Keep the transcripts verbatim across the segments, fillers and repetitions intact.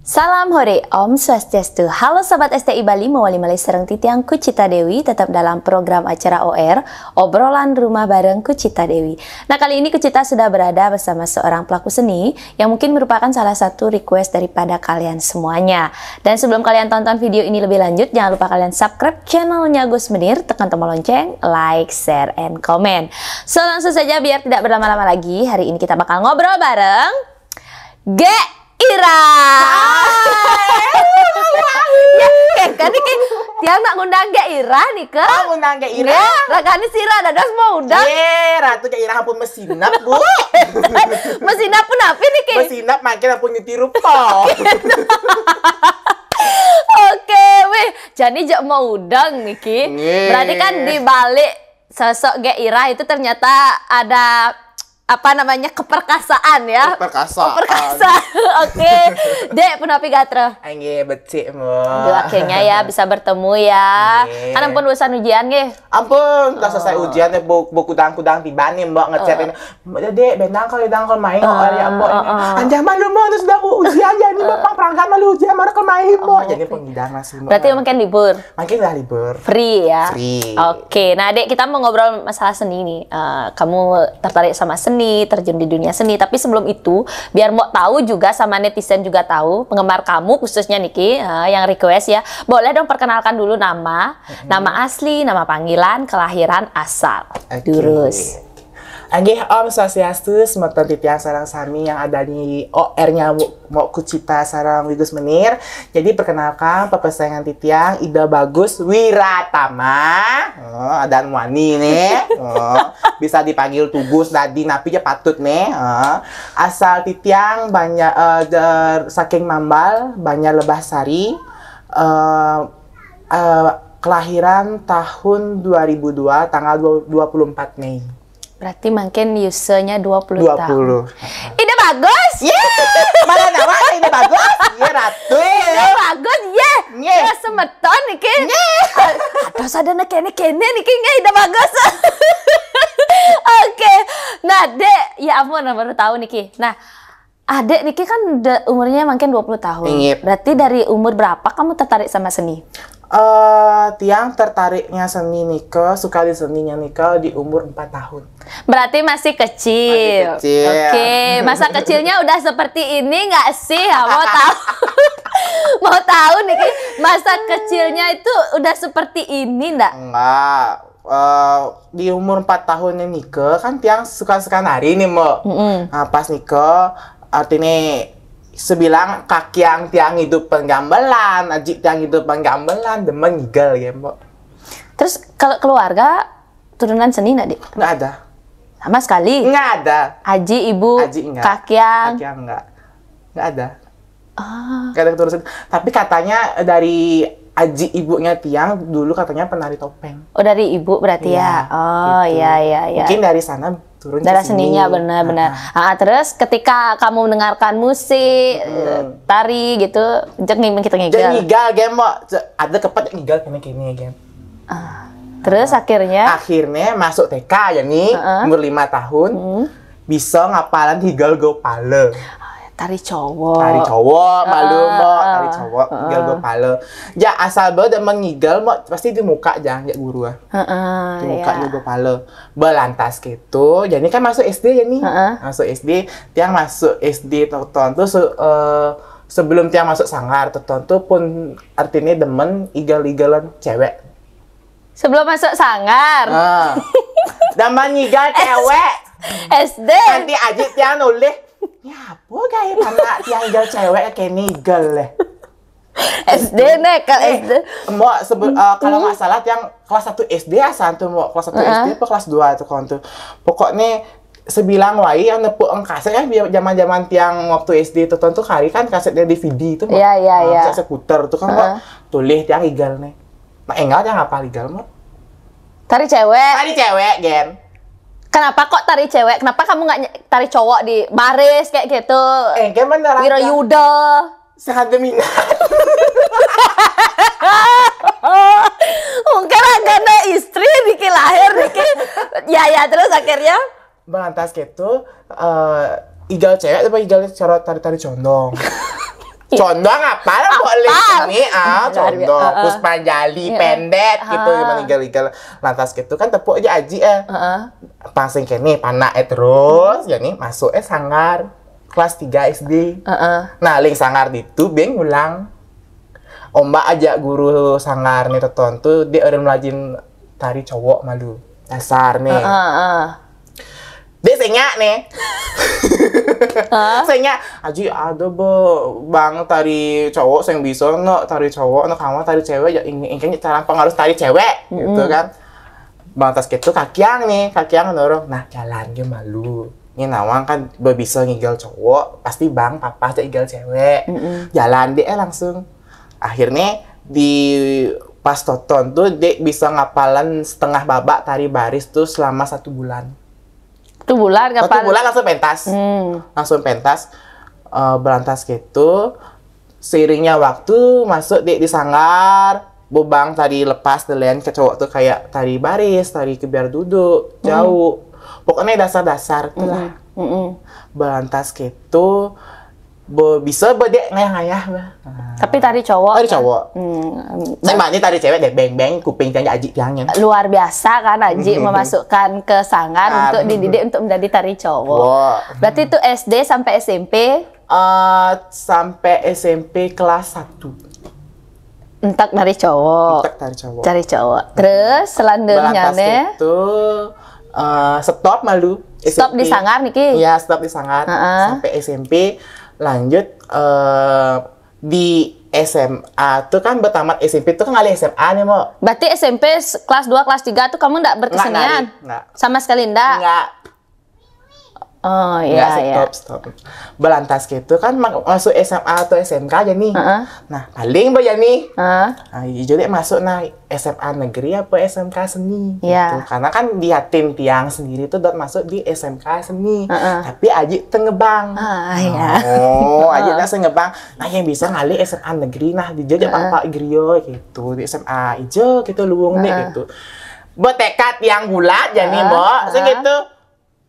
Salam hore, Om Swastiastu. Halo Sobat S T I Bali, mawali malih sareng titiang Kucita Dewi, tetap dalam program acara O R, Obrolan Rumah Bareng Kucita Dewi. Nah, kali ini Kucita sudah berada bersama seorang pelaku seni yang mungkin merupakan salah satu request daripada kalian semuanya. Dan sebelum kalian tonton video ini lebih lanjut, jangan lupa kalian subscribe channelnya Gus Menir, tekan tombol lonceng, like, share, and comment. So, langsung saja biar tidak berlama-lama lagi, hari ini kita bakal ngobrol bareng Gek Ira. Ya, Gek, kan niki tiang nak ngundang Gek Ira nika. Oh, ngundang Gek Ira? Nggih, ragane sira dados mau udang. Ye, Ratu Gek Ira ampun mesinap, Bu. Mesinap pun apa niki? Mesinap mangkin ampun nyuti rupa. Oke, weh, jani jek mau udang niki. Nggih. Berarti kan di balik sosok Gek Ira itu ternyata ada apa namanya keperkasaan ya. Keperkasaan. Keperkasaan. Oke. Dek, punapi gatra? Nggih, becik, Mbok. Aduh, akhirnya ya bisa bertemu ya. Nggih. Kan ampun urusan ujian nggih. Ampun, udah selesai ujian ya, bu, bu kudang-kudang tiba nih, Mbok ngechat ini. Mbok, Dek, benang kali dang kalau main kok ya, Mbok. Anjah malu, Mbok, terus udah aku ujian ya, ini Mbok, pang perangkat malu ujian, mana kalau main, Mbok. Jadi pengidang masih, Mbok. Berarti mungkin libur. Mungkin lah libur. Free ya? Free. Oke, nah Dek, kita mau ngobrol masalah seni nih. Eh, kamu tertarik sama seni, terjun di dunia seni. Tapi sebelum itu, biar mau tahu juga sama netizen juga tahu, penggemar kamu khususnya niki, eh, yang request ya. Boleh dong perkenalkan dulu nama, nama asli, nama panggilan, kelahiran, asal. Oke. Durus. Nggih, Om Swastiastu, semeton titiang sareng sami yang ada di O R-nya Mo, Mo Kucita sareng Wigus Menir. Jadi perkenalkan, pepesengan titiang Ida Bagus Wiratama. Oh, ada muani nih. Oh, bisa dipanggil Tugus, Dadi, napi aja patut nih. Oh, asal titiang banyak eh, der, saking Mambal, Banjar Lebah Sari. Eh, eh, kelahiran tahun dua ribu dua, tanggal dua puluh empat Mei. Berarti mungkin yusanya dua puluh tahun. Dua puluh. Ide bagus. Ye, mana nama Ide bagus? Ye, Ratu. Ide bagus, ye. Nggih. Ya, semeton niki. Nggih. Aduh, sadana kene-kene niki nggih ide bagus. Oke. Nah, Dek, ya ampun, baru tahu niki. Nah, Adek niki kan de, umurnya mungkin dua puluh tahun. Inggih. Berarti dari umur berapa kamu tertarik sama seni? Eh, tiang tertariknya seni nika, suka di seninya nika di umur empat tahun. Berarti masih kecil. Masih kecil. Oke, masa kecilnya udah seperti ini nggak sih? Ya, mau tahu. Mau tahu niki, masa kecilnya itu udah seperti ini ndak? Enggak. Eh, di umur empat tahun nika kan tiang suka-suka nari nih, Mbok. Mm-mm. Nah, pas nika artinya sebilang kakiang tiang hidup penggambelan, aji tiang hidup penggambelan, demen ngigel ya, Mbok. Terus kalau keluarga turunan seni ndak, Dik? Nggak ada. Sama sekali? Nggak ada. Aji, ibu, Aji enggak. Kakiang? Kakiang enggak. Nggak ada. Ah. Nggak ada keturunan seni. Tapi katanya dari aji ibunya tiang dulu katanya penari topeng. Oh, dari ibu berarti ya? Iya, oh, gitu. Iya, iya, iya. Mungkin dari sana turun ke sini. Darah seninya benar-benar. Ah, terus ketika kamu mendengarkan musik, eh, tari gitu, jek nih kita ngigel. Jek ngigel, game, Mbok. Ada kepet ngigel kene-kene, game. Ah. Terus akhirnya? Akhirnya masuk T K ya nih, umur lima tahun. Hmm. Bisa ngapalan higel go pala. Tari cowok. Tari cowok, malu, Mbok. Tari cowok, higel go pala. Ya, asal bae udah mengigel, Mbok, pasti di muka jang, ya guru, ah. Heeh, di muka juga pala. Belantas gitu. Jadi kan masuk S D ya nih. Heeh. Masuk S D, tiang masuk S D teton tuh se, eh, sebelum tiang masuk sanggar teton tuh pun artinya demen igel-igelan cewek. Sebelum masuk sanggar. Ah. Demen ngigel cewek. S D. Nanti aji tiang nulih. Ya apa gaya anak tiang igel cewek kayak ngigel leh. S D nek, kalau S D. Mbok sebut, eh, kalau nggak salah tiang kelas satu S D asan tuh, Mbok, kelas satu S D apa kelas dua tuh kon tuh. Pokoknya sebilang wae yang nepuk engkase kan, biar zaman-zaman tiang waktu S D tuh, tuh kari kan kasetnya D V D tuh, Mbok. Iya, iya, iya. Kaset puter tuh kan, Mbok. Tulis tiang igel nih. Nah, enggak tiang apa igel, Mbok? Tari cewek. Tari cewek, gen. Kenapa kok tari cewek? Kenapa kamu nggak ny, tari cowok di baris kayak gitu? Eh, gen beneran. Wirayuda. Sangat dominan. Mungkin agak ada istri niki lahir niki. Ya, ya, terus akhirnya? Belantas gitu, eh, igel cewek apa igel cara tari-tari condong? Condong apa lah, boleh Apal. Seni, ah, Luar biasa. Condong, Heeh. Puspanjali, Iya. Pendet gitu, Heeh. Manigel-igel. Lantas gitu kan tepuk aja aji eh. Heeh. Pang sing kene panak eh terus, jadi masuk eh sanggar kelas tiga S D. Heeh. Nah, ling sanggar ditu beng ulang. Ombak aja guru sanggar nih teton tuh, dia orang melajin tari cowok malu. Dasar nih. Heeh, heeh. Dia sengak nih. Sengak, aji ada be bang tari cowok yang bisa no tari cowok no kamu tari cewek ya ini ini cara pengaruh tari cewek gitu kan. Bang tas gitu kakiang nih, kakiang dorong. Nah, jalan dia malu. Ini nawang kan bisa ngigel cowok, pasti bang papa aja igel cewek. Jalan dia eh langsung. Akhirnya di pas toton tuh dia bisa ngapalan setengah babak tari baris tuh selama satu bulan. Satu bulan Satu kapan? Bulan langsung pentas. Hmm. Langsung pentas eh, belantas gitu. Seiringnya waktu masuk di, di sanggar, bobang tari lepas delen ke cowok tuh kayak tari baris, tari kebiar duduk, jauh. Pokoknya dasar-dasar tuh lah. Mm-mm. Belantas gitu, bo bisa bedek ngayah-ngayah bah. Tapi tari cowok. Tari cowok. Hmm. Saya mah ini tari cewek deh, beng-beng, kuping tiang aji tiangnya. Luar biasa kan Aji memasukkan ke sanggar Ah. Untuk dididik untuk menjadi tari cowok. Wow. Berarti itu S D sampai S M P Eh, sampai S M P kelas satu. Entak dari cowok. Entak dari cowok. Cari cowok. Terus selanjutnya Belantas nih. Itu eh, stop malu. Stop di sanggar niki. Iya, stop di sanggar. Heeh. Sampai S M P lanjut eh, di S M A tuh kan bertamat S M P tuh kan ngalih S M A nih mau. Berarti S M P s- kelas dua, kelas tiga tuh kamu enggak berkesenian? Enggak. Sama sekali enggak? Enggak. Oh Enggak, iya, iya. Stop, stop. Belantas gitu kan mak- masuk S M A atau S M K aja nih. Heeh. Nah, paling banyak nih. Heeh. Nah, jadi masuk nah S M A negeri apa S M K seni Iya. gitu. Karena kan di hatin tiang sendiri tuh dot masuk di S M K seni. Heeh. Tapi aji tengebang. Ah, iya. Oh, aji dah tengebang. Nah, yang bisa ngalih S M A negeri nah di jajak bapak Grio gitu. Di S M A ijo gitu luwung deh Heeh. Gitu. Bertekad yang bulat jadi Heeh, mbok, sing heeh. Gitu.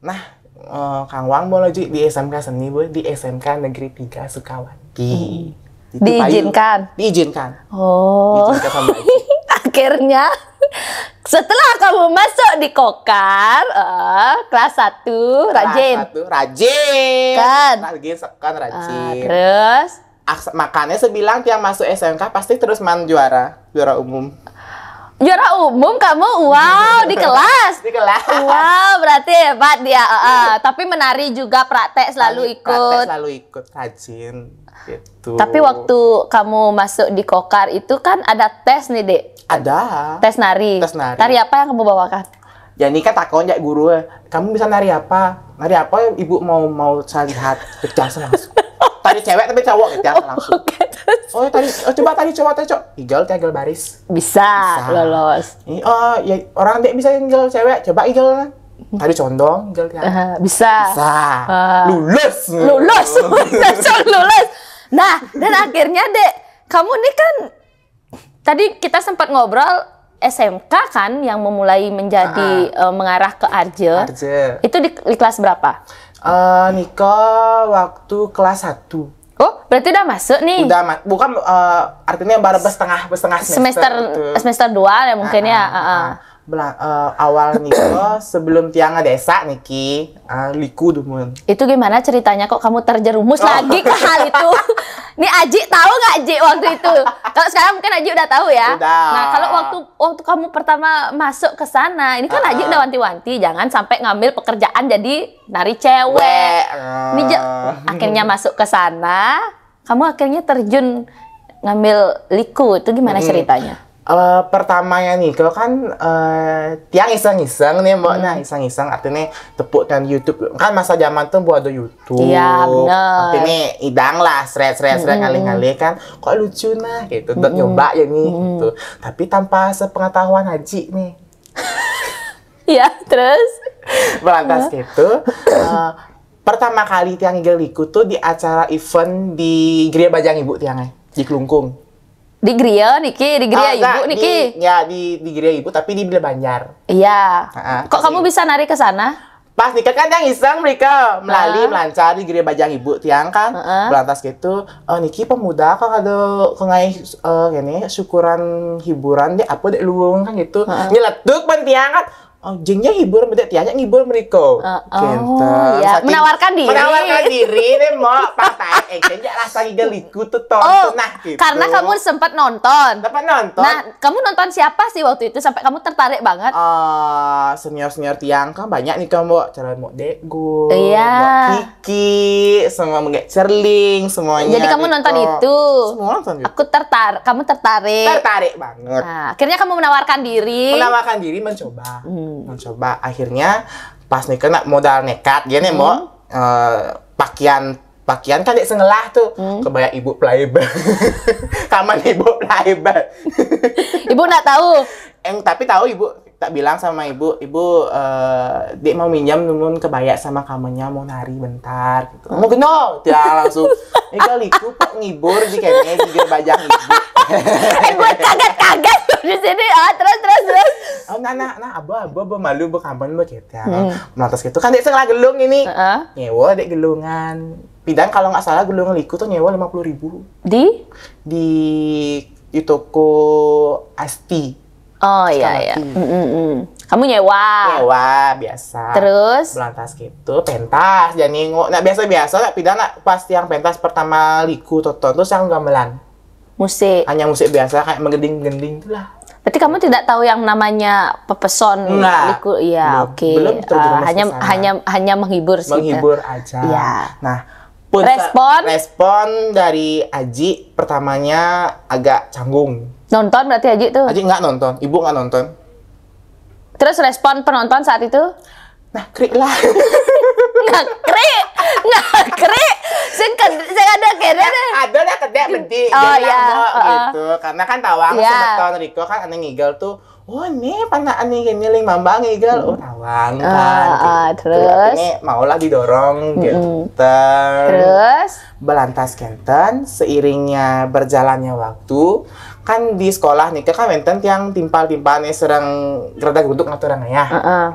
Nah, eh, Kang Wang mau lagi di S M K seni bu, di S M K negeri tiga Sukawati. Di Payu. Diizinkan? Diizinkan. Oh. Diizinkan sama Aji. Akhirnya setelah kamu masuk di Kokar, eh, kelas satu rajin. Kelas satu, rajin. Kan. Rajin, sekan, Ah, rajin. Terus Aks- makanya saya bilang tiang masuk S M K pasti terus man juara, juara umum. Juara umum kamu, wow, di kelas. Di kelas. Wow, berarti hebat dia. Heeh. Tapi menari juga, praktek selalu Praktek ikut. Selalu ikut, rajin gitu. Tapi waktu kamu masuk di Kokar itu kan ada tes nih, Dek. Ada. Tes nari. Tes nari. Tari apa yang kamu bawakan? Jadi kan takon jak guru, kamu bisa nari apa? Nari apa ibu mau mau saya lihat, pecah langsung. Tari cewek tapi cowok pecah langsung. Oke, terus Oh tadi, oh, coba tadi coba tadi coba. Igal tiagel baris. bisa, Bisa. Lolos. Ini oh ya orang dia bisa igal cewek, coba igal kan. Tadi condong igal tiagel. Eh, bisa. Bisa. Ah. Lulus. Lulus, lulus, lulus. Nah, dan akhirnya Dek, kamu nih kan tadi kita sempat ngobrol S M K kan yang memulai menjadi eh, mengarah ke Arje. Arje. Itu di, di kelas berapa? Eh, Nika waktu kelas satu. Oh, berarti udah masuk nih. Udah ma- bukan eh, artinya baru setengah setengah semester. Semester Gitu. semester dua ya mungkin ya. Ah, ah, Heeh. ah. Bela- eh, awal Nika sebelum tiang desa Niki, ah, liku dumun. Itu gimana ceritanya kok kamu terjerumus Oh. Lagi ke hal itu? Nih Aji tahu nggak Aji waktu itu? Kalau sekarang mungkin Aji udah tahu ya. Udah. Nah kalau waktu waktu kamu pertama masuk ke sana, ini kan Ah, Aji ah. Udah wanti-wanti jangan sampai ngambil pekerjaan jadi nari cewek. Weh, eh. Ini ja- akhirnya masuk ke sana, kamu akhirnya terjun ngambil liku. Itu gimana ceritanya? Eh, pertamanya nih, kalau kan eh, tiang iseng-iseng nih, mbak, nah iseng-iseng artinya tepuk dan YouTube kan masa zaman tuh buat ada YouTube. Iya, benar. Artinya idang lah, seret seret seret ngalih-ngalih kan, kok lucu nah gitu, dan nyoba ya nih gitu. Tapi tanpa sepengetahuan Aji nih, Iya, terus? Belantas gitu. Eh, pertama kali tiang ngigel liku tuh di acara event di Geria Bajang Ibu tiangnya di Klungkung. Di Gria niki, di Gria Ah, Ibu enggak, niki. Di, ya di di Geria Ibu tapi di Bela Banjar. Iya. Ah, Kok kamu bisa nari ke sana? Pas nika kan tiang iseng mriko, melali Ah. melancar di gerai bajang ibu tiang kan. Heeh. Belantas gitu, "Eh, niki pemuda kan ada kengai eh, gini syukuran hiburan dek apa dek luung kan gitu." Nyeletuk pan tiang kan. Oh, jengnya hiburan bedek tiang ngibur mriko. Eh, oh, Kenten. ya. Saking Menawarkan diri. Menawarkan diri deh, mau partai engken jak rasa ngigel liku tuh ton Oh, tuh, nah gitu. Karena kamu sempat nonton. Dapat nonton. Nah, kamu nonton siapa sih waktu itu sampai kamu tertarik banget? Eh, senior-senior tiang kan banyak nih kan, Mbok. Calon Mbok Degu, Iya. Mbok Kiki, semua Mbok Cerling, semuanya. Jadi kamu nonton gitu. Itu. Semua nonton itu. Aku tertarik, kamu tertarik. Tertarik banget. Nah, akhirnya kamu menawarkan diri. Menawarkan diri mencoba. Hmm. Mencoba. Akhirnya pas nih kena modal nekat gini, Mbok. Eh, pakaian pakaian kan dek sengelah tuh. Hmm. Kebaya ibu playback. Kaman ibu playback. Ibu nggak tahu. Em, tapi tahu ibu, tak bilang sama ibu, "Ibu, eh, dek mau minjam numun kebaya sama kamannya, mau nari bentar." Gitu. "Mau kena?" Dia langsung, "Ini kali iku pak ngibur di kene di bajang ibu." Eh, gue kaget-kaget tuh di sini. Ah, terus, terus, terus. "Oh, nah, nah, nah, abo, abo, abo malu, abo kaman, abo gitu." Hmm. Melantas gitu kan dek sengelah gelung ini. Heeh. Nyewa dek gelungan. Pidan kalau nggak salah gelungan liku tuh nyewa lima puluh ribu. Di? Di, di toko Asti. Oh, iya, iya. Sukawati. Mm, mm, mm. Kamu nyewa. Nyewa biasa. Terus? Belantas gitu, pentas jadi ngo. Nah, biasa-biasa nak pidan nak pas yang pentas pertama liku tuh ton tuh yang gamelan. Musik. Hanya musik biasa kayak menggending-gending tuh lah. Berarti kamu tidak tahu yang namanya pepeson Enggak. liku, iya, Belum. Oke. Belum terjerumus Ah, hanya ke sana. hanya hanya menghibur sih. Menghibur aja. Iya. Nah, pun Respon? Respon dari Aji pertamanya agak canggung. Nonton berarti Aji tuh. Aji nggak nonton, ibu nggak nonton. Terus respon penonton saat itu? Nah, krik lah. Ngakri, ngakri. Sing ke, sing ada kene deh. Ada dah kedek bedik Oh, dia iya, bilang, "Mbok," heeh. Gitu. Karena kan tawang Iya. semeton Riko kan aneh ngigel tuh. "Oh, nih panak aneh gini ling mambang ngigel." Oh, tawang kan. Ah, ah, Gitu. Terus? Ini maulah didorong gitu. Terus? Belantas kenten, seiringnya berjalannya waktu, kan di sekolah nih kan wenten tiang timpal-timpal nih serang gerada guduk ngatur ngayah. Heeh.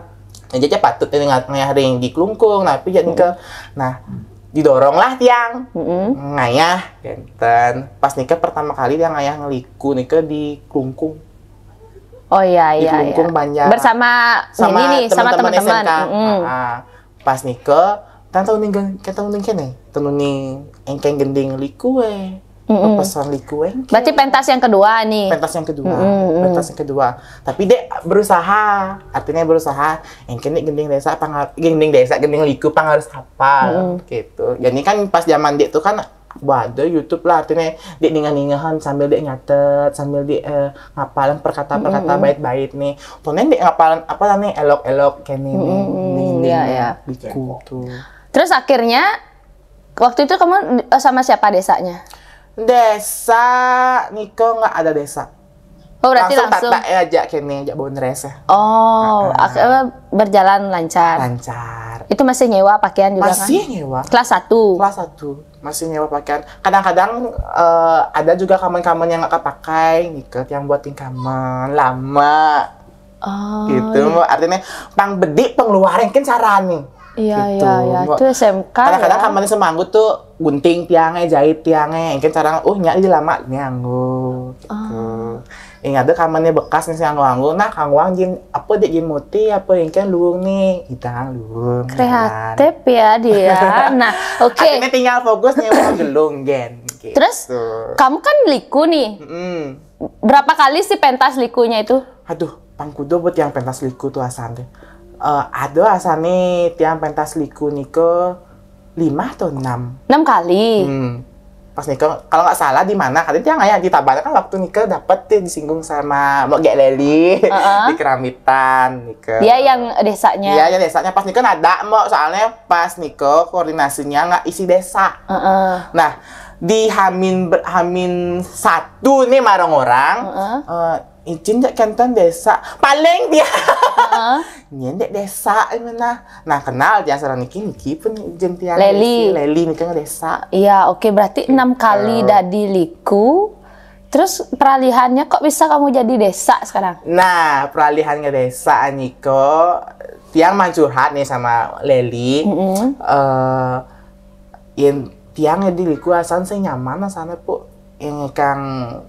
Jadi aja patut ini ngat ngayah ring di kelungkung, nah tapi jadi ke, nah didorong lah tiang Mm-mm. ngayah kenten. Pas nikah pertama kali tiang ngayah ngeliku nikah di kelungkung. Oh, iya, Di iya, iya. Kelungkung Banjar. Bersama, Sama ini nih, sama teman-teman teman-teman. S M K. Mm-mm. Ah, pas nikah, kan tahu nih, kan tahu nih kene, tahu nih engkeng gending liku eh. Mm-mm. Pesan liku eh. Berarti pentas yang kedua nih. Pentas yang kedua, Mm-mm, mm. Pentas yang kedua. Tapi dek berusaha, artinya berusaha. Engkeng dek gending desa, pang gending desa, gending liku pang harus hafal, gitu. Jadi kan pas zaman dek tuh kan, wah, ada YouTube lah, artinya dek ningah-ningahan sambil dek nyatet, sambil dek eh, ngapalan perkata-perkata bait-bait nih. Tonen dek ngapalan apa nih, elok-elok kayak nih, nih, Mm-mm, nih, nih, iya, nih, iya. liku tuh. Terus akhirnya waktu itu kamu eh, sama siapa desanya? Desa, Niko nggak ada desa. Oh, berarti Langsung langsung. Tata aja kene, aja bondres ya. Oh, akhirnya berjalan lancar. Lancar. Itu masih nyewa pakaian juga Masih kan? Nyewa. Kelas satu. Kelas satu masih nyewa pakaian. Kadang-kadang eh, ada juga kamen-kamen yang nggak kepakai, ngiket yang buatin kamen lama. Oh, Gitu, Mbok. Artinya pang bedik pengeluaran kan cara nih. Iya, Gitu, iya, iya. Mbok. Itu S M K Kadang-kadang ya. Kamen semanggut tuh gunting tiangnya, jahit tiangnya, mungkin cara, "Oh, nyak di lama nih anggo." Gitu. Oh. Yang ada kamennya bekas nih anggo-anggo. Nah, kang wang jin apa dek jin moti apa yang kan luung nih, kita luung. Kreatif ya dia. Nah, oke. Akhirnya tinggal fokus nih wah gelung gen. Gitu. Terus kamu kan liku nih. Mm-mm. Berapa kali sih pentas likunya itu? Aduh, pangkudo buat yang pentas liku tuh asan deh. Eh, ada asan nih tiang pentas liku niko lima atau enam. Enam kali. Hmm. Pas nikah, kalau nggak salah di mana? Katanya tiang ayah di Tabanan kan waktu nikah dapat tuh disinggung sama Mbok Gek Leli Heeh. di Keramitan nikah. Dia yang desanya. Iya, yang desanya pas nikah ada Mbok, soalnya pas nikah koordinasinya nggak isi desa. Heeh. Nah, di Hamin ber- Hamin satu nih marong orang, Heeh. eh, izin dek kenten desa. Paling dia. Heeh. Nyendek desa gimana? Nah, kenal dia seorang niki niki pun izin tiang Leli. desa. Leli niki desa. Iya, oke, berarti enam kali dadi liku. Terus peralihannya kok bisa kamu jadi desa sekarang? Nah, peralihan ke desa niko Tiang mancurhat nih sama Leli. Mm-mm. Eh, yen tiang ya di liku asan sing nyaman sana, Pu. Yang kang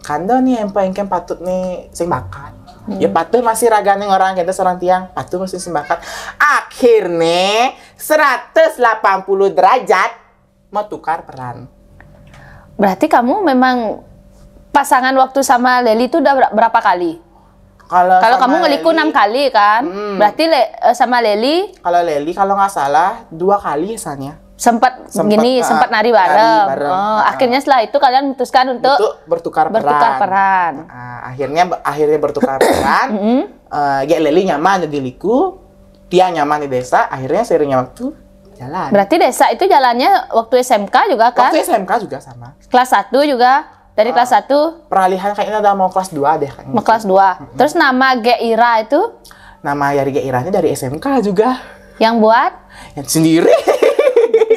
kanda nih empa engken patut nih sing bakat. Hmm. Ya patut masih ragane orang kita seorang tiang, patut masih sing bakat. Akhirnya seratus delapan puluh derajat mau tukar peran. Berarti kamu memang pasangan waktu sama Leli itu udah berapa kali? Kalau kamu ngeliku enam kali kan, hmm. Berarti le, eh, sama Leli? Kalau Leli kalau nggak salah dua kali misalnya. Sempat, sempat gini, uh, sempat nari bareng. Nari bareng. Oh, uh, akhirnya setelah itu kalian memutuskan untuk, untuk bertukar, bertukar peran. Peran. Uh, akhirnya akhirnya bertukar peran. Uh, Leli nyaman di liku, tiang nyaman di desa. Akhirnya seiringnya waktu jalan. Berarti desa itu jalannya waktu S M K juga kan? Waktu S M K juga sama. Kelas satu juga? Dari kelas satu? Peralihan kayaknya udah mau kelas dua deh kayaknya. Mau kelas dua. Terus nama Gek Ira itu? Nama dari Gek Ira ini dari S M K juga. Yang buat? Yang sendiri.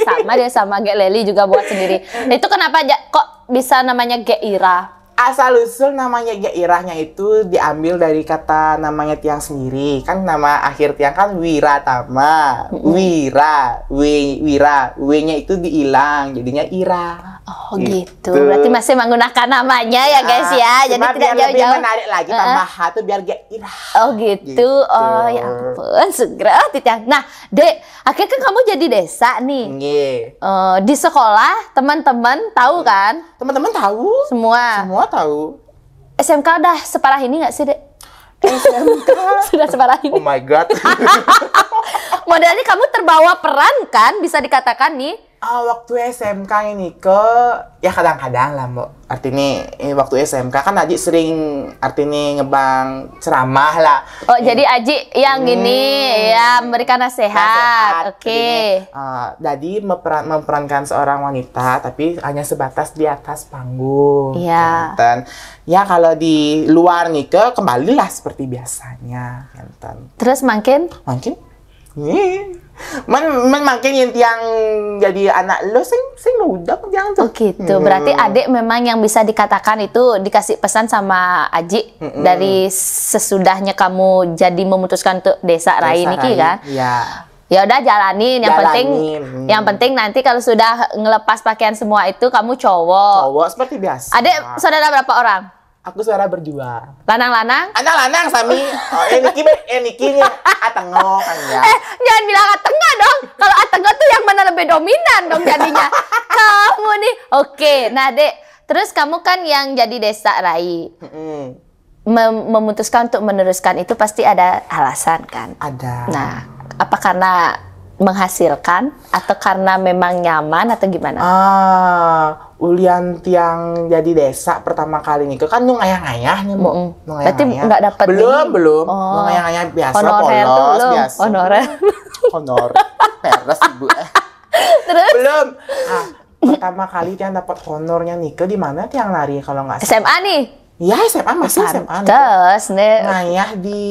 Sama dia sama Gek Leli juga buat sendiri. Nah, itu kenapa kok bisa namanya Gek Ira? Asal usul namanya Gek Iranya itu diambil dari kata namanya tiang sendiri. Kan nama akhir tiang kan Wiratama. Wira, W, Wira, W-nya itu diilang, jadinya Ira. Oh gitu. Gitu. Berarti masih menggunakan namanya ya guys ya. Jadi tidak jauh-jauh. Menarik lagi, tambah H tuh biar Gek Ira. Oh gitu. Gitu. Oh ya ampun, segera oh, tiang. Nah, Dek, akhirnya kan kamu jadi desa nih. Nggih. Uh, di sekolah teman-teman tahu kan? Teman-teman tahu. Semua. Semua tahu. S M K udah separah ini nggak sih, Dek? S M K. Sudah separah ini. Oh my god. Modelnya kamu terbawa peran kan, bisa dikatakan nih. Ah, waktu S M K ini ke ya kadang-kadang lah, Mbok. Artinya eh, waktu S M K kan Aji sering artinya ngebang ceramah lah. Oh, hmm. Jadi Aji yang hmm. Gini ya memberikan nasihat. Oke. Okay. Uh, jadi memeran, memerankan seorang wanita tapi hanya sebatas di atas panggung. Iya. Dan ya kalau di luar nih ke kembalilah seperti biasanya. Enten. Terus makin? Makin Nih, men, men makin yang tiang jadi anak lo sing sing muda tiang tuh. Oh gitu. Hmm. Berarti adik memang yang bisa dikatakan itu dikasih pesan sama Aji mm -mm. Dari sesudahnya kamu jadi memutuskan untuk desa Rai niki kan? Ya. Ya udah jalanin. Yang jalanin. Penting, hmm. Yang penting nanti kalau sudah ngelepas pakaian semua itu kamu cowok. Cowok seperti biasa. Adik saudara berapa orang? Aku suara berdua. Lanang-lanang? Anak lanang sami. Oh, eh niki eh niki nih atengo kan ya. Eh, jangan bilang atengo dong. Kalau atengo tuh yang mana lebih dominan dong jadinya. Kamu nih. Oke, nah Dek, terus kamu kan yang jadi desa Rai. Mm -mm. Mem memutuskan untuk meneruskan itu pasti ada alasan kan? Ada. Nah, apa karena menghasilkan atau karena memang nyaman atau gimana? Ah, ulian tiang jadi desa pertama kali nih kan nu ngayah-ngayah nih, Mbok. Mm -mm. Berarti nggak dapat belum, ini? Belum. Oh. Nu ngayah-ngayah biasa honorer polos, tuh belum. Biasa. Honorer. Honor. Peres, Ibu. Terus? Belum. Ah, pertama kali tiang dapat honornya nih ke di mana tiang lari kalau nggak salah. S M A nih. Ya, S M A masih S M A. Terus nih. Ngayah di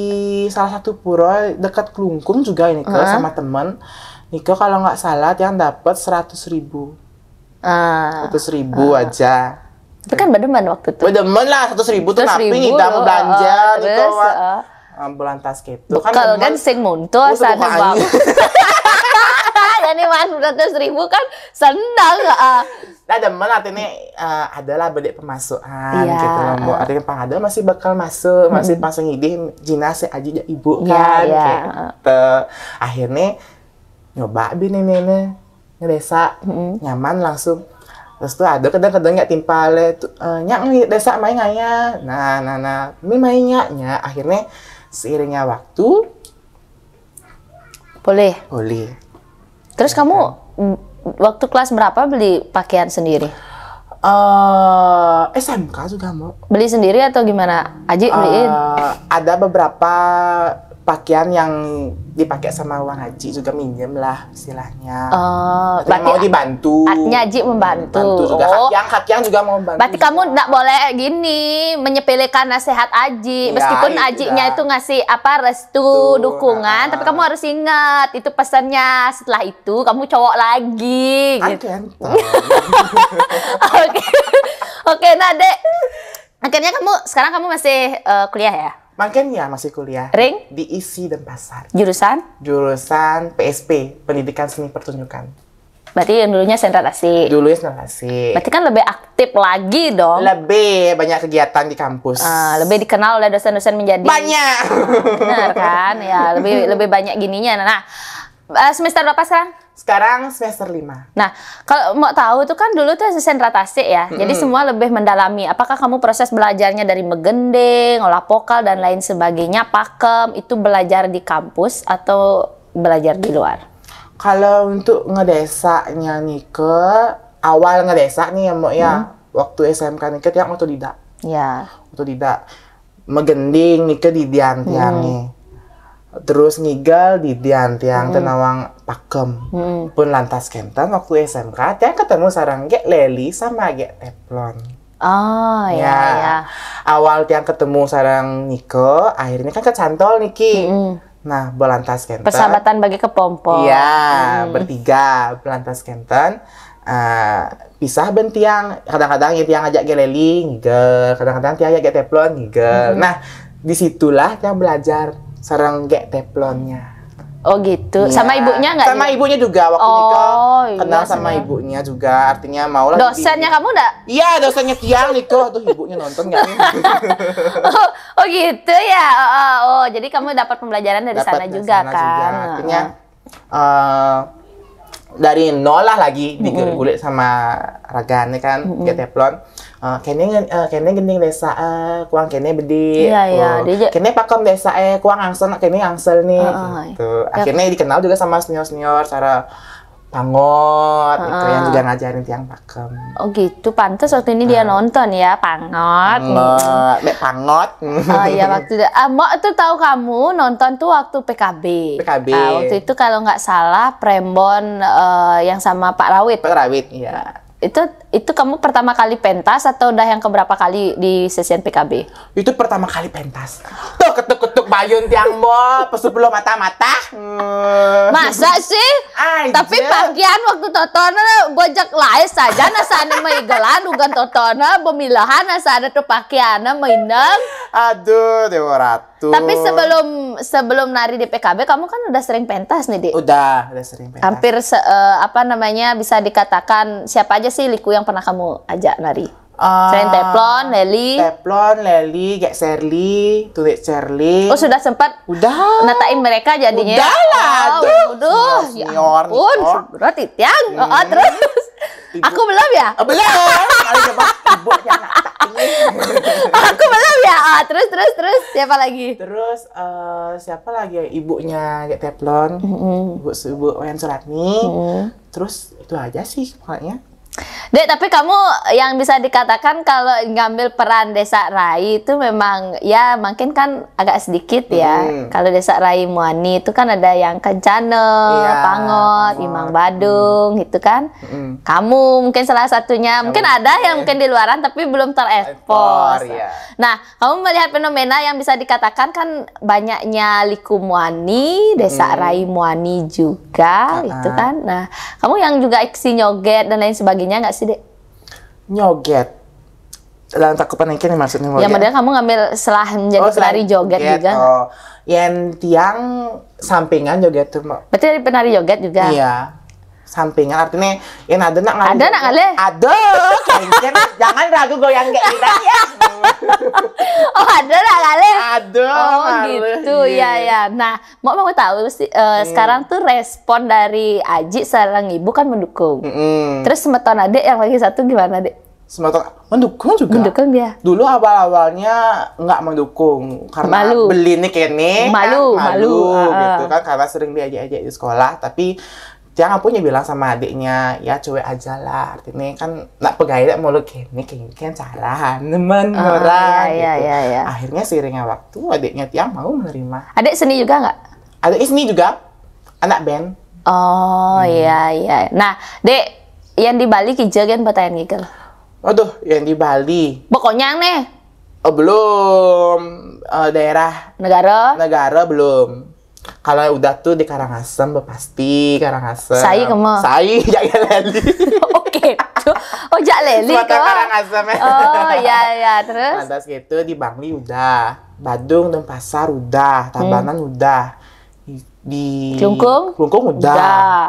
salah satu pura dekat Klungkung juga ini ke uh. Sama temen. Niko kalau nggak salah tiang dapat seratus ribu. Uh. Seratus ribu uh. Aja. Tapi kan berdemen waktu itu. Berdemen lah, seratus ribu tuh napi ngidam belanja uh, niko. Uh, bulan tas gitu. Kalau kan sing muncul sana bang. Jadi mah seratus ribu kan sendal. Uh. Nah, demen artinya uh, adalah bedek pemasukan iya. Gitu loh, Mbok. Artinya pang ada masih bakal masuk, masih hmm. Masuk ngidih jinas si aji ibu kan. Iya, iya. Gitu. Akhirnya nyoba bi nenek ngedesa hmm. Nyaman langsung. Terus tuh ada kadang-kadang nggak timpal tuh uh, nyak desa main ngaya. Nah, nah, nah, mi main nyak, nyak. Akhirnya seiringnya waktu boleh. Boleh. Terus kamu waktu kelas berapa beli pakaian sendiri? Uh, S M K juga mau. Beli sendiri atau gimana? Aji beliin? Uh, ada beberapa pakaian yang dipakai sama uang Aji juga minjem lah istilahnya. Uh, berarti mau dibantu. Artinya Aji membantu. Bantu juga. Oh. Yang kakian juga mau bantu. Berarti juga. Kamu nggak boleh gini menyepelekan nasihat Aji. Ya, meskipun Ajinya itu ngasih apa restu, tuh, dukungan, uh, tapi kamu harus ingat itu pesannya setelah itu itu kamu cowok lagi. Kan gitu. Oke. Oke, nah Dek. Akhirnya kamu sekarang kamu masih uh, kuliah ya? Mangkin ya masih kuliah. Ring? Di ISI Denpasar. Jurusan? Jurusan P S P, Pendidikan Seni Pertunjukan. Berarti yang dulunya sastra tasik. Dulu ya sastra tasik. Berarti kan lebih aktif lagi dong. Lebih banyak kegiatan di kampus. Ah, lebih dikenal oleh dosen-dosen menjadi Banyak. Benar kan? Ya, lebih lebih banyak gininya. Nah, eh, semester berapa sekarang? Sekarang semester lima. Nah, kalau mau tahu tuh kan dulu tuh sastra tasik ya. Jadi semua lebih mendalami. Apakah kamu proses belajarnya dari megending, olah vokal dan lain sebagainya, pakem, itu belajar di kampus atau belajar di luar? Kalau untuk ngedesanya nika, awal ngedesa nih ya, Mbok ya. Waktu S M K nika tiang otodidak. Ya. Otodidak. Megending nika didian tiang nih. Terus ngigel didian tiang, teu nawang pakem. Pun lantas kenten waktu S M K tiang ketemu sareng Gék Leli sama Gék Teflon. Oh, ya, ya. Awal tiang ketemu sareng nika, akhirnya kan kecantol niki. Nah, belantas kenten. Persahabatan bagi kepompong. Iya, bertiga belantas kenten. Eh, pisah ben tiang, kadang-kadang ya tiang ajak Gék Leli ngigel, kadang-kadang tiang ajak Gék Teflon ngigel. Nah, disitulah tiang belajar sareng Gék Teflonnya. Oh gitu. Iya. Sama ibunya nggak? Sama juga? Ibunya juga waktu Oh, nikah. Iya, Kenal sama sama. Ibunya juga, artinya mau lah. Dosennya kamu nggak? Iya, dosennya tiang nikah tuh, ibunya nonton nggak nih? Oh gitu ya. Oh, oh, oh, jadi kamu dapat pembelajaran dari Dapat sana dari juga sana kan? Juga. Artinya eh, dari nol lah lagi digulik sama ragannya kan, Gék Teflon. Eh, kene ngen- eh, kene gending desa eh kuang kene bedi. Iya, iya, Oh, dia ja- kene pakem desa eh kuang angsel kene angsel nih. Heeh. Gitu. Akhirnya dikenal juga sama senior-senior, cara pangot gitu, yang juga ngajarin tiang pakem. Oh gitu. Pantes waktu ini dia nonton ya, pangot. Pangot, mek pangot. Oh iya, waktu itu. Ah, Mbok tuh tahu kamu nonton tuh waktu P K B. P K B. Ah, waktu itu kalau nggak salah Prembon eh, yang sama Pak Rawit. Pak Rawit, iya. Itu itu kamu pertama kali pentas atau udah yang keberapa kali di sesian P K B? Itu pertama kali pentas. Tuh ketuk-ketuk bayun tiang, Mbok, pesepuluh mata-mata. Hmm. Masa sih? Aja. Tapi pakaian waktu totona bojak lain saja, nasana maigelan ugan totona, pemilahan nasana tuh pakaiannya mainang. Aduh, Dewa Ratu. Tapi sebelum sebelum nari di P K B, kamu kan udah sering pentas nih, Dik. Udah, udah sering pentas. Hampir se- eh, apa namanya, bisa dikatakan siapa aja sih liku yang pernah kamu ajak nari? Eh, Selain Teflon, Leli. Teflon, Leli, Gék Serli, Tulik Serli. Oh, sudah sempat Udah. natain mereka jadinya. Udah lah, Oh, aduh, aduh, senior, ya senior nih, ampun, kok. Berarti tiang. Oh, oh, terus. Aku belum ya? Ah, belum. Kalau coba ibu yang nggak tak ini. Aku belum ya? Ah, terus, terus, terus. Siapa lagi? Terus eh, siapa lagi ya, ibunya Gék Teflon? Ibu Ibu Wayan Suratni. Terus itu aja sih pokoknya. Dek, tapi kamu yang bisa dikatakan kalau ngambil peran Desa Rai itu memang ya mungkin kan agak sedikit ya. Kalau Desa Rai Muani itu kan ada yang Kencana, Iya, Pangot, Pangot. Imang Badung gitu kan. Kamu mungkin salah satunya. Mungkin ada yang mungkin di luaran tapi belum terekspos. Ekspor, iya. Nah, kamu melihat fenomena yang bisa dikatakan kan banyaknya Liku Muani, Desa Rai Muani juga gitu kan. Nah, kamu yang juga aksi nyoget dan lain sebagainya nggak sih, Dek? Nyoget. Dalam cakupan ini maksudnya Ya, nyoget. Padahal kamu ngambil selah menjadi Oh, penari selain joget juga. Oh, yang tiang sampingan joget tuh, Mbok. Berarti dari penari joget juga. Iya. Sampingan artinya yang ada nak ngalih. Ada nak ngalih? Ada. Kengken, jangan ragu goyang kayak kita ya. Oh, ada nak ngalih? Ada. Oh Ngalih. Gitu, ya ya. Nah, mau mau tahu sih eh, sekarang tuh respon dari Aji sareng ibu kan mendukung. Mm-mm. Terus semeton adik yang lagi satu gimana, Dek? Semeton mendukung juga. Mendukung dia. Dulu awal-awalnya nggak mendukung karena Malu. Beli nih kene Malu, kan, malu, ah. Gitu kan, karena sering diajak-ajak di sekolah, tapi tiang punya bilang sama adiknya, ya cuek aja lah, artinya kan nak pegawai tak mau kene kene cara nemen Ah, orang iya, gitu. Iya, iya. Akhirnya seiringnya waktu adiknya tiang mau menerima. Adik seni juga nggak? Adik seni juga, anak band. Oh iya iya. Nah, Dek, yang di Bali kija kan pertanyaan gigel. Waduh, yang di Bali. Pokoknya nih Oh, belum. Eh, daerah negara. Negara belum. Kalau udah tuh di Karangasem, pasti Karangasem. Sai kemana? Sai, ya ya Leli. Oke. Ojak Leli Sumatera kok. Karangasem ya. Oh, ya, ya, terus? Lantas gitu di Bangli udah, Badung, Denpasar udah, Tabanan udah. Di, di Klungkung? Klungkung udah. Udah.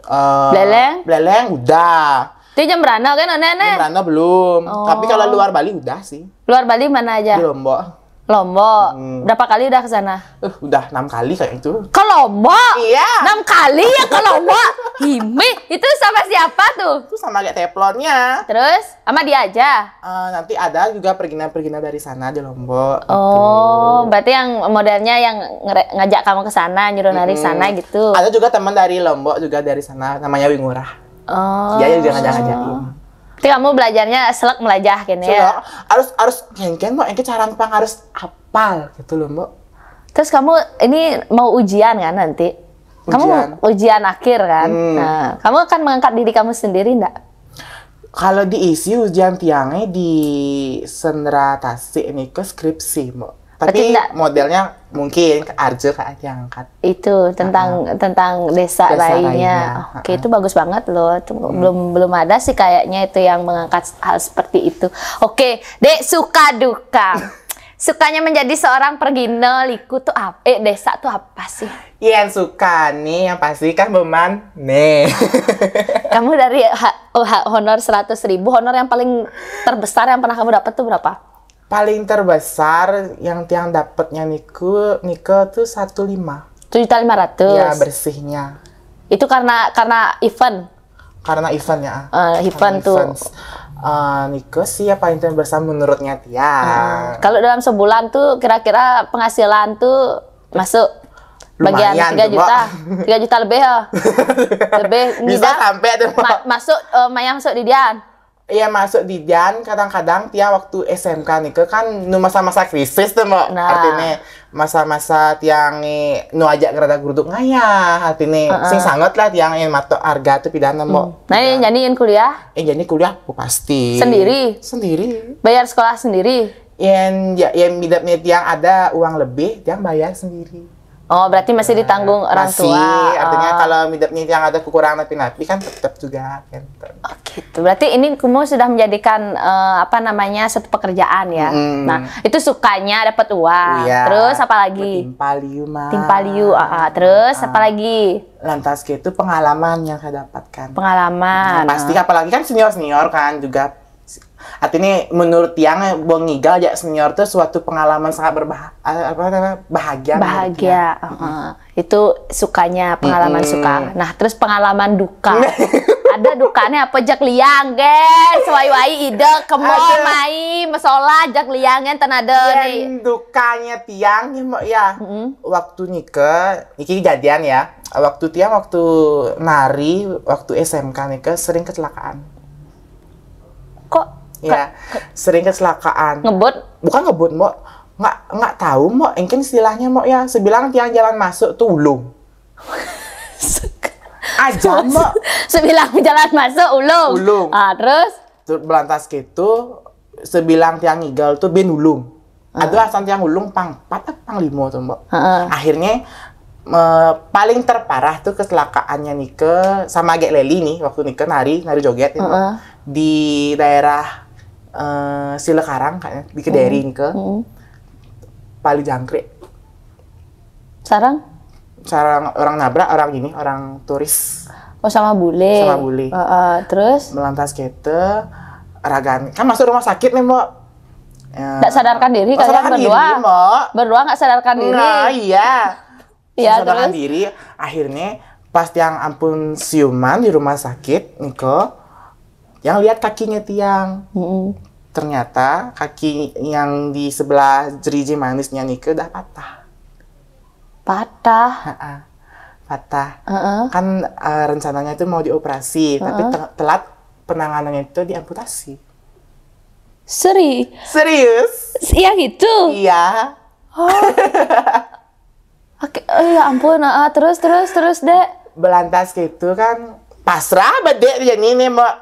Eh, Beleng? Beleng udah. Dia Jembrana kan, Nenek? Jembrana belum. Oh. Tapi kalau luar Bali udah sih. Luar Bali mana aja? Di Lombok. Lombok. Berapa kali udah ke sana? Eh, udah enam kali kayak itu. Ke Lombok? Iya. Enam kali ya ke Lombok? Hime, itu sama siapa tuh? Itu sama kayak teflonnya. Terus, sama dia aja? Eh, nanti ada juga perginan-perginan dari sana di Lombok. Oh, berarti yang modelnya yang ngere- ngajak kamu ke sana, nyuruh nari sana gitu. Ada juga teman dari Lombok juga dari sana, namanya Wingurah. Oh. Dia juga ngajak-ngajakin. Berarti kamu belajarnya selek melajah gini ya? Coba, harus harus kengken mau engke cara pang harus apal gitu loh, Mbok. Terus kamu ini mau ujian kan nanti? Kamu Ujian. Ujian akhir kan? Hmm. Nah, kamu akan mengangkat diri kamu sendiri ndak? Kalau diisi ujian tiangnya di Sendra Tasik ini ke skripsi, Mbok. Berarti Tapi ndak- modelnya mungkin ke Arjo kayak diangkat. Itu tentang tentang desa, Desa Rainya. Rainya, Oke, itu bagus banget loh. Itu belum belum ada sih kayaknya itu yang mengangkat hal seperti itu. Oke, Dek, suka duka. Sukanya menjadi seorang pergina liku tuh apa? Eh, desa tuh apa sih? Yang suka nih, yang pasti kan beman nih. Kamu dari ha- oh, ha- honor seratus ribu, honor yang paling terbesar yang pernah kamu dapat tuh berapa? Paling terbesar yang tiang dapetnya niku, nike tuh satu lima. Tujuh juta lima ratus. Ya, bersihnya. Itu karena karena event. Karena event ya. Eh, event tuh. Events. Eh, nike sih ya paling terbesar menurutnya tiang. Kalau dalam sebulan tuh kira-kira penghasilan tuh masuk bagian Lumayan tiga tuh, juta, tiga juta lebih ya. Lebih Bisa ngida- sampai tuh, Mbok. ma- masuk eh, Maya masuk di Dian. Iya, masuk di Dian, kadang-kadang tiang waktu S M K nike kan nu masa-masa krisis tuh, Mbok. Nah. Artinya masa-masa tiang nih nu aja gerada geruduk ngayah, artinya sing sangat lah tiang yang matok harga tuh pidana, Mbok. Nah, yang nyanyiin kuliah Eh, jadi kuliah aku pasti Sendiri? Sendiri. Bayar sekolah sendiri. Yang ya, yang midapnya tiang ada uang lebih, tiang bayar sendiri. Oh, berarti masih ditanggung orang Masih, tua. artinya Oh. Kalau midapnya tiang ada kekurangan napi-napi kan tetap juga kan. Oh, gitu. Berarti ini kamu sudah menjadikan eh, apa namanya satu pekerjaan ya. Mm-mm. Nah, itu sukanya dapat uang. Iya. Terus apa lagi? Timpaliu mah. Timpaliu. Ah, ah. Terus apa lagi? Lantas gitu pengalaman yang saya dapatkan. Pengalaman. Pasti apalagi kan senior-senior kan juga. Artinya menurut tiang buang ngigal aja senior tuh suatu pengalaman sangat berbah apa namanya bahagia. menurut Bahagia. Heeh. Itu sukanya pengalaman Mm-mm. Suka. Nah, terus pengalaman duka. Ada dukanya apa? Jak liang, guys. Wai-wai ide kemo Aduh. Mai mesola jak liang kan tenada nih. Yang dukanya tiang nih, Mbok, ya. Mm-mm. Waktu nike, iki kejadian ya. Waktu tiang waktu nari, waktu S M K nike sering kecelakaan. Kok Ya, sering kecelakaan. Ngebut? Bukan ngebut, Mbok. Nggak nggak tahu, Mbok. Engken istilahnya, Mbok, ya. Sebilang tiang jalan masuk tuh ulung. Aja, Mbok. Sebilang jalan masuk ulung. Ulung. Ah, terus? Terus belantas gitu, sebilang tiang ngigal tuh ben ulung. Aduh, asal tiang ulung pang empat apa pang lima tuh, Mbok. Heeh. Akhirnya me- paling terparah tuh kecelakaannya nike sama Gek Leli nih waktu nike nari nari joget nih, Mbok. Heeh. Di daerah eh, Silakarang kayaknya di Kediri nike. Mm-mm. Paling jangkrik. Sarang? Sarang orang nabrak orang ini orang turis Oh, sama bule. Sama bule. Heeh, terus? Melantas gitu ragan kan masuk rumah sakit nih, Mbok. Ya. Nggak sadarkan diri Oh, kalian sadarkan berdua? Diri, Mbok. Berdua nggak sadarkan diri? Nah, iya. Iya, Sadarkan terus? Diri. Akhirnya pas tiang ampun siuman di rumah sakit niko, yang lihat kakinya tiang. Mm-mm. Ternyata kaki yang di sebelah jeriji manisnya niko udah patah. Patah. Ha-ha. Patah. Heeh. Kan eh, rencananya itu mau dioperasi, tapi te- telat penanganannya itu diamputasi. Seri. Serius? Iya gitu. Iya. Oke, oh ya ampun, heeh, terus terus terus, Dek. Belantas gitu kan pasrah bedek dia ini, Mbok.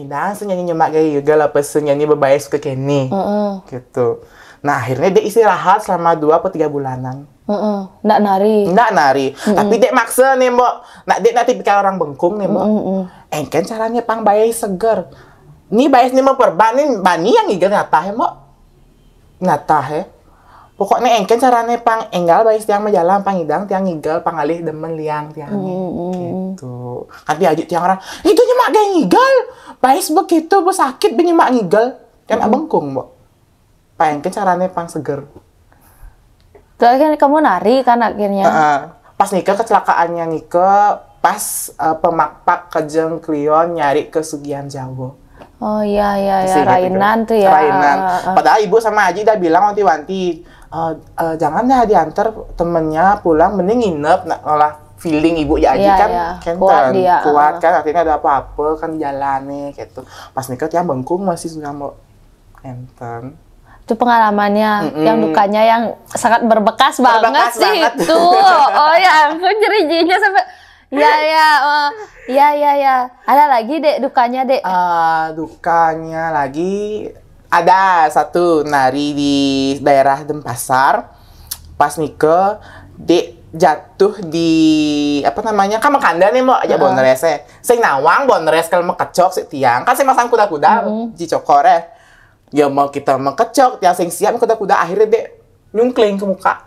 Nah, senyanyi nyemak gaya juga lah, pesennya ni bebais ke kene. Mm-mm. Gitu. Nah, akhirnya dia istirahat selama dua atau tiga bulanan. Mm-mm. Ndak nari. Ndak nari. Tapi dek maksa nih, Mbok. Nak dek nak tipikal orang bengkung nih, Mbok. Mm-mm. Engken caranya pang bais seger. Ni bais ni mau perban ni bani yang ngigel nyata ya, Mbok. Nyata ya. Pokoknya engken caranya pang enggal bais tiang majalan, pang idang tiang ngigel, pang alih demen liang tiang. Gitu. Kan diajuk tiang orang, itu nyemak gaya ngigel. Bais begitu, bu sakit, bu nyemak ngigel. Kan abengkung, Mbok. Pang engken caranya pang seger. Soalnya kan kamu nari kan akhirnya. Heeh. Pas nika kecelakaannya nika pas eh, pemakpak kejeng klion nyari ke Sugian Jawa. Oh iya iya iya, Masih ingat itu? Rainan tuh ya. Rainan. Heeh. Padahal ibu sama aji udah bilang wanti-wanti, "Eh, eh, jangan dah diantar temennya pulang, mending nginep." Nah, malah feeling ibu ya aji Iya, kan iya. kenten, Kuat dia, kuat heeh. Kan, artinya ada apa-apa kan di jalannya gitu. Pas nika tiang bengkung masih sudah mau enten. Itu pengalamannya Mm-mm. yang dukanya yang sangat berbekas banget Berbekas sih banget. Itu. Oh ya ampun, jerijinya sampai ya ya oh, ya ya ya. Ada lagi, Dek, dukanya, Dek? Eh, dukanya lagi ada satu nari di daerah Denpasar. Pas nika dek jatuh di apa namanya, kan makanda nih mau aja Heeh. bonres eh. Sing nawang bonres kalau mekecok si tiang kan sing masang kuda-kuda Mm-mm. di cokor eh. Ya mau kita mekecok tiang sing siap kuda-kuda akhirnya dek nyungkling ke muka.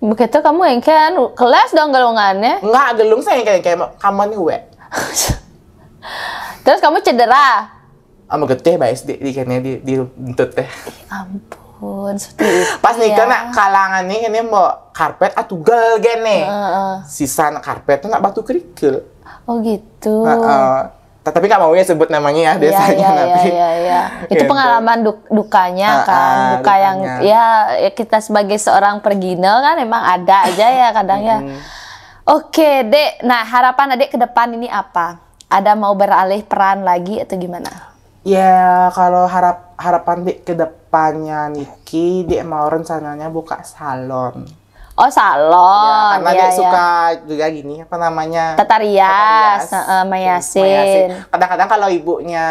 Begitu kamu engken kelas dong gelungannya. Enggak gelung saya kayak kayak kamu nih we. Terus kamu cedera. Ama getih bae di di kene di di buntut teh. Ampun, seperti itu. Pas nika ya. Nak kalangan nih ini mau karpet atuh gel gene. Heeh. Sisa nak karpet tuh nak batu kerikil. Oh gitu. Heeh. Tetapi nggak mau ya sebut namanya ya Iya, desanya iya, nanti. iya, iya, iya. Itu Gitu. Pengalaman duk- dukanya Ah, kan, ah, duka yang dukanya. Ya, ya kita sebagai seorang perginel kan emang ada aja ya kadang ya. Mm-mm. Oke, Dek. Nah, harapan Adik ke depan ini apa? Ada mau beralih peran lagi atau gimana? Ya kalau harap harapan di kedepannya Niki, dia mau rencananya buka salon. Oh, salon. Ya, karena ya, dia ya. Suka juga gini apa namanya Tata rias, Tata rias. heeh, mayasin. Mayasin. Kadang-kadang kalau ibunya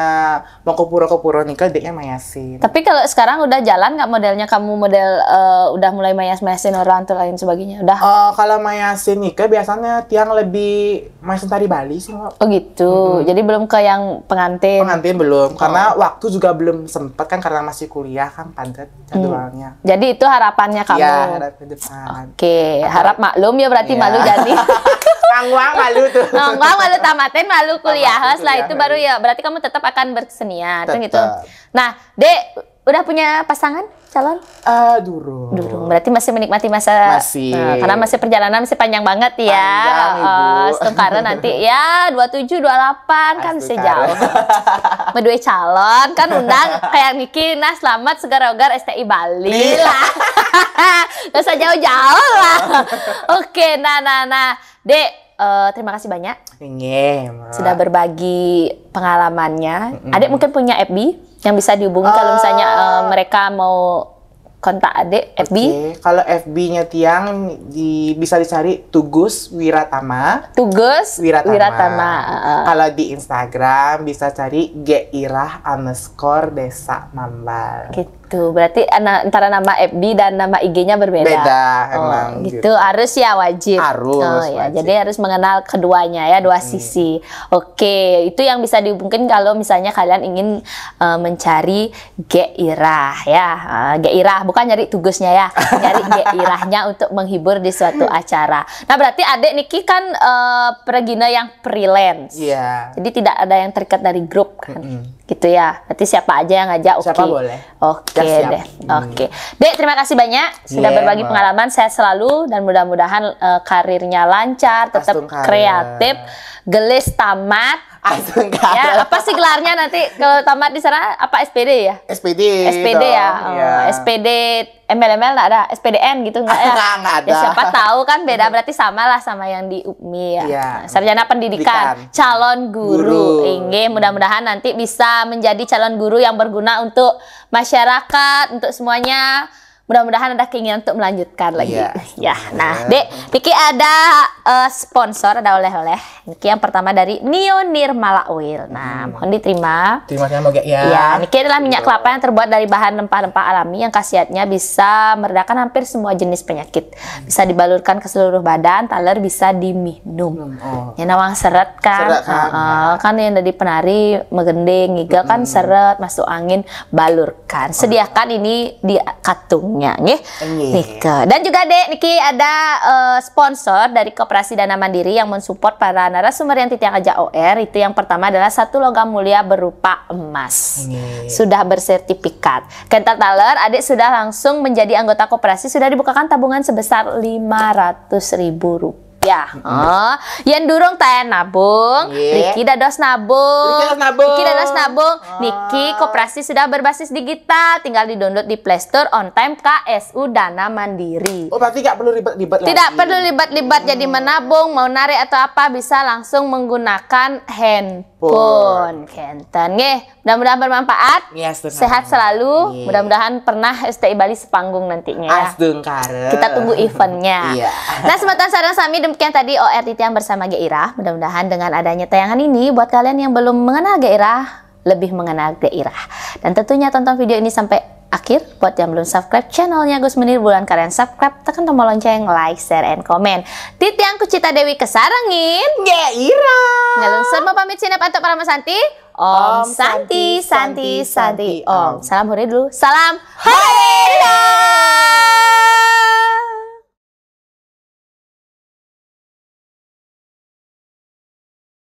mau ke pura-ke pura nih, dia mayasin. Tapi kalau sekarang udah jalan nggak modelnya kamu model eh, udah mulai mayas-mayasin orang atau lain sebagainya? Udah. Eh, kalau mayasin nih, biasanya tiang lebih mayasin tari Bali sih, Mbak. Oh gitu. Jadi belum ke yang pengantin. Pengantin belum, karena Oh. waktu juga belum sempat kan karena masih kuliah kan padat jadwalnya. Jadi itu harapannya kamu. Iya, harap ke depan. Oke, harap maklum ya berarti Iya. Malu jadi. Tangguang malu tuh. Nongguang malu tamatin malu kuliah. Tamatin Setelah kuliah. Itu baru ya berarti kamu tetap akan berkesenian kan gitu. Tetap. Nah, Dek udah punya pasangan calon? Eh, durung. Durung. Berarti masih menikmati masa Masih. Nah, karena masih perjalanan masih panjang banget ya. Panjang, Ibu. Eh, setengkara nanti ya dua tujuh dua delapan kan masih Setengkara. Jauh. Medue calon kan undang kayak Niki nah selamat segar-ogar S T I Bali Iya. lah. Gak usah jauh-jauh lah. Oke, nah nah nah. Dek, eh, terima kasih banyak Nggih, Mbak. Sudah berbagi pengalamannya. Adek mungkin punya F B yang bisa dihubungi kalau misalnya eh, mereka mau kontak Adek F B. Oke, kalau F B-nya tiang di, bisa dicari Tugus Wiratama. Tugus Wiratama. Wiratama, heeh. Kalau di Instagram bisa cari G Irah underscore Desa Mambal. Gitu. Berarti ana- antara nama F B dan nama I G-nya berbeda. Beda, Oh, emang gitu. gitu. Harus ya wajib. Harus, Oh, ya. wajib. Jadi harus mengenal keduanya ya, dua sisi. Oke, itu yang bisa dihubungkan kalau misalnya kalian ingin eh, mencari G Irah ya. Eh, G Irah bukan nyari tugusnya ya, nyari G Irahnya untuk menghibur di suatu acara. Nah, berarti Adek Niki kan eh, pergina yang freelance. Iya. Jadi tidak ada yang terikat dari grup kan. Mm-mm. Gitu ya. Berarti siapa aja yang ngajak oke. Siapa boleh. Oke Siap, siap. Deh. Oke. Dek, terima kasih banyak sudah Iya, berbagi Mbak. Pengalaman. Sehat selalu dan mudah-mudahan eh, karirnya lancar, tetap Astung karir. Kreatif, gelis tamat. Astung Ya, karir. Apa sih gelarnya nanti kalau tamat di sana apa S P D ya? S P D. S P D ya. Dong, Oh, iya. S P D M L M L nggak ada, S P D N gitu nggak ya? Nggak ada. Ya siapa tahu kan beda, berarti sama lah sama yang di U P M I ya. Iya. Nah, sarjana pendidikan, Pendidikan. Calon guru. Guru. Inggih, mudah-mudahan nanti bisa menjadi calon guru yang berguna untuk masyarakat, untuk semuanya. Mudah-mudahan ada keinginan untuk melanjutkan lagi. Iya, Ya, nah, Dek, niki ada eh, sponsor, ada oleh-oleh. Niki yang pertama dari Neo Nirmala Oil. Nah, mohon diterima. Terima kasih, Mbak, ya. Ya, niki adalah minyak kelapa yang terbuat dari bahan rempah-rempah alami yang khasiatnya bisa meredakan hampir semua jenis penyakit. Bisa dibalurkan ke seluruh badan, taler bisa diminum. Oh. Ya, nawang seret kan? Seret kan? Heeh, kan yang dari penari megending, ngigel kan seret, masuk angin, balurkan. Sediakan ini di katungnya, nggih. Nggih. Nika. Dan juga, Dek, niki ada eh, sponsor dari Koperasi Dana Mandiri yang mensupport para narasumber yang titiang aja O R. Itu yang pertama adalah satu logam mulia berupa emas. Nggih. Sudah bersertifikat. Kental taler, Adik sudah langsung menjadi anggota koperasi, sudah dibukakan tabungan sebesar lima ratus ribu rupiah. Oh, yang durung tayan nabung, Iya. Riki dados nabung. Riki dados nabung. Riki dados nabung. Niki koperasi sudah berbasis digital, tinggal di-download di Play Store, on time K S U Dana Mandiri. Oh, berarti nggak perlu ribet-ribet Tidak lagi. Perlu ribet-ribet jadi menabung, mau narik atau apa bisa langsung menggunakan handphone. Kenten, nggih. Mudah-mudahan bermanfaat. Iya, astungkara. Sehat selalu. Iya. Mudah-mudahan pernah S T I Bali sepanggung nantinya. Ya. Astungkara. Kita tunggu eventnya. Iya. Nah, sematan sareng sami, demikian tadi O R Titiang bersama Gairah. Mudah-mudahan dengan adanya tayangan ini, buat kalian yang belum mengenal Gairah, lebih mengenal Gairah. Dan tentunya tonton video ini sampai akhir. Buat yang belum subscribe channelnya Gus Menir, buruan kalian subscribe, tekan tombol lonceng, like, share, and comment. Titiang Kucita Dewi kesarengin. Gairah. Ngalungsur mau pamit sinep antuk para santi. Om Santi, Santi, Santi, Om. Salam hore dulu. Salam hore.